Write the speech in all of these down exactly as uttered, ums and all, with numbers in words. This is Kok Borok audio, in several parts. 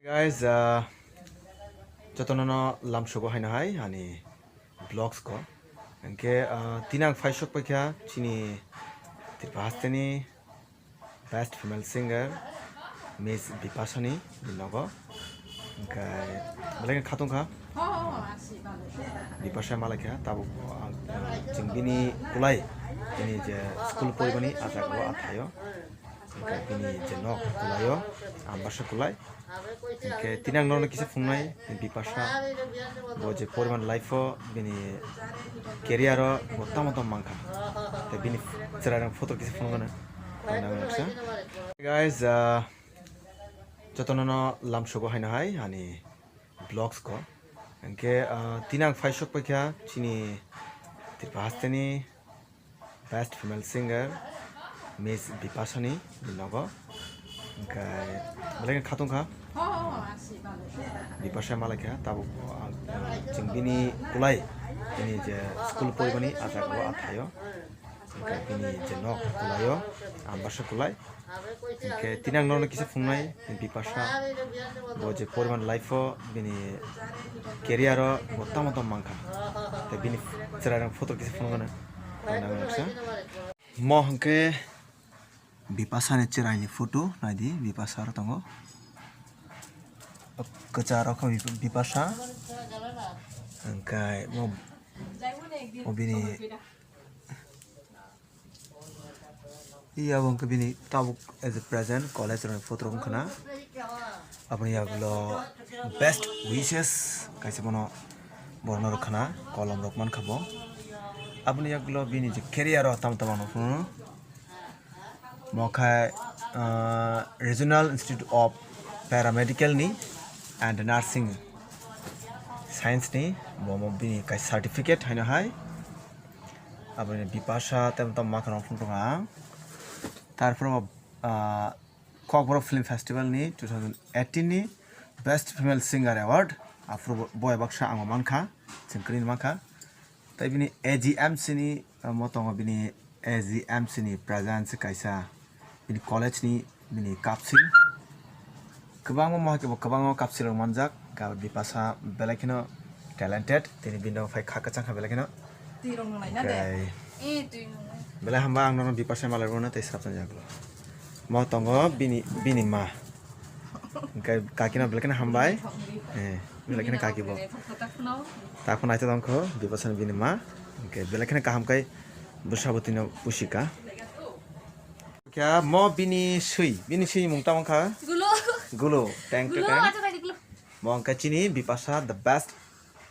Guys, uh, jotono no lamsogo haino hai ani vlogs ko. Hwnkhe, uh, tini ang phai sok paikha chini Tripura hasteni best female singer Miss Bipasha ni nogo. Hwnkhe belai khe khatungkha. Bipasha malaikha tabuk ang, uh, chwng bini kulai bini je school poribani ah jagao athaio. Hwnkhe bini je nok kulaio, ang basa kulai. Hwnkhe tini ang nono kisa phunuknai, Bipasha bo je poriman life o bini career o bo tamo tamo mankha. Tei bini chwrairok photo kisa phunuknai. Guys, ah, jotono no lamsogo haino hai ani vlogs ko. Hwnkhe, ah, tini ang phai sok paikha chini Tripura hasteni best female singer Miss Bipasha ni nogo. Hwnkhe belai khe khatungkha. Bipasha malaikha tabuk ang, chwng bini kulai bini je school poribani ah jagao athaio. Hwnkhe bini je nok kulaio, ang basa kulai. Hwnkhe tini ang nono kisa phunuknai, Bipasha bo je poriman life o bini career o bo tamo tamo mankha. Tei bini chwrairok photo kisa phunuknai. Mo hwnkhe Bipasha ni chwraini photo naidi, Bipasha aro tongo. Kwcharo khe Bipasha. Hwnkhe mo, mo bini Iya, bo wngkha bini tabuk as a present college rokni photo rok wngkha na. Aboni yagulo best wishes kaisa bono borokno rwkha na, kolom rok mankha bo. Aboni yagulo bini je career o tamo tamo nukho. Mo khe, ah, Regional Institute of Paramedical ni and Nursing Science ni bo, mo bini kaisa certificate haino hai. Aboni Bipasha tei tamo mankha rok phunukha ang. Tarpore bo, ah, Kokborok Film Festival ni two thousand eighteen ni Best Female Singer Award. Aphuru bo, bo baksa ang mankha, chwng kwrwi mankha. Tei bini A G M C ni, ah, mo tongo bini A G M C ni president se kaisa. Bini college ni bini kapsil. Kwbangma mohai khe bo kwbangma kapsil rok manjak. Ga Bipasha belai kheno talented. Tini bini rok phai kha kwchang kha belai kheno. Twi rok nung lai na de. Oke. Eh, twi nung lai. Belai hamba ang nono Bipasha malai rwna tei sabjani yagulo. Mo tongo bini, bini ma. Hwnkhe kaki no belai kheno hambai. Eh, belai kheno kaki bo. Takhno naithotok wngkho Bipasha ni bini ma. Hwnkhe belai kheno kaham khai bwsabo twi no pusika. Kya mo bini swi, bini swi mung tamo kha? Gulo. Gulo, tang Gulo, tang. Acha tadi gulo. Mo wngkha chini Bipasha the best,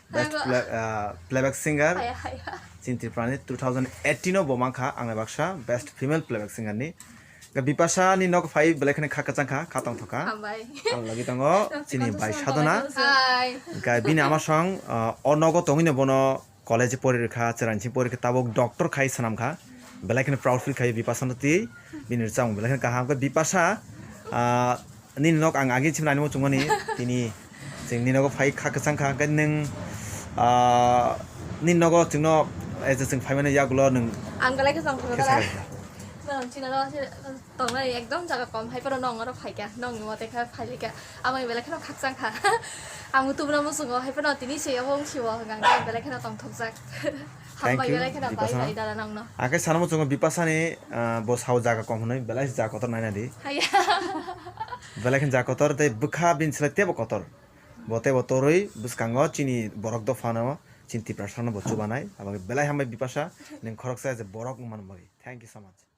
best Ayo. Play-, ah, playback singer. Haya, haya. Chini Tripura ni two thousand eighteen o bo mankha ang baksa best female playback singer ni. Ga Bipasha ni nok phai belai kheno kha kwchang kha, kha tong thokha. Hambai. Ang lagi tongo chini bai Sadhana. Hai. Ga bini ama song, ah, o nogo tongwi no bono college pori rwkha, chwraini simi pori rwkha, tabuk doctor khai swnam kha. Belai kheno proud feel khaio Bipasha no twi. Bini rwchapmung belai kheno kaham khe Bipasha, ah, nini nok ang agi chimnani muchungmani tini chwng nini nogo phai kha kwchang kha, hwnkhe nwng, ah, nini nogo chwngno, eh, je chwng phaimani yagulo nwng Ang belai kheno khe tongthok khe kha. Sakha kha. Nwng chini nogo se tongnai ekdom jaga kom, hai phano nwng oro phaikha, nwngni mote khe phailikha. Amo belai kheno khakchang kha. Ang tubuna muchungo, hai phano tini se obo wng sio, hwnkha khe belai kheno tongthokjak. Thank Hambai you, belai kheno Bipasha. Bai bai dada nwngno. Akhe sana muchungo Bipasha ni, ah, bo sao jaga kom hwnwi, belai jaga kotor naina di. Haya. Belai kheno jaga kotor tei bwkha bini slai teibo kotor. Bo teibo torwi bwskango chini borok dophano, chini Tiprasano bo chubanai. Aboni belai hambai Bipasha, nwng khoroksa je borok wngmani bagwi. Thank you so much.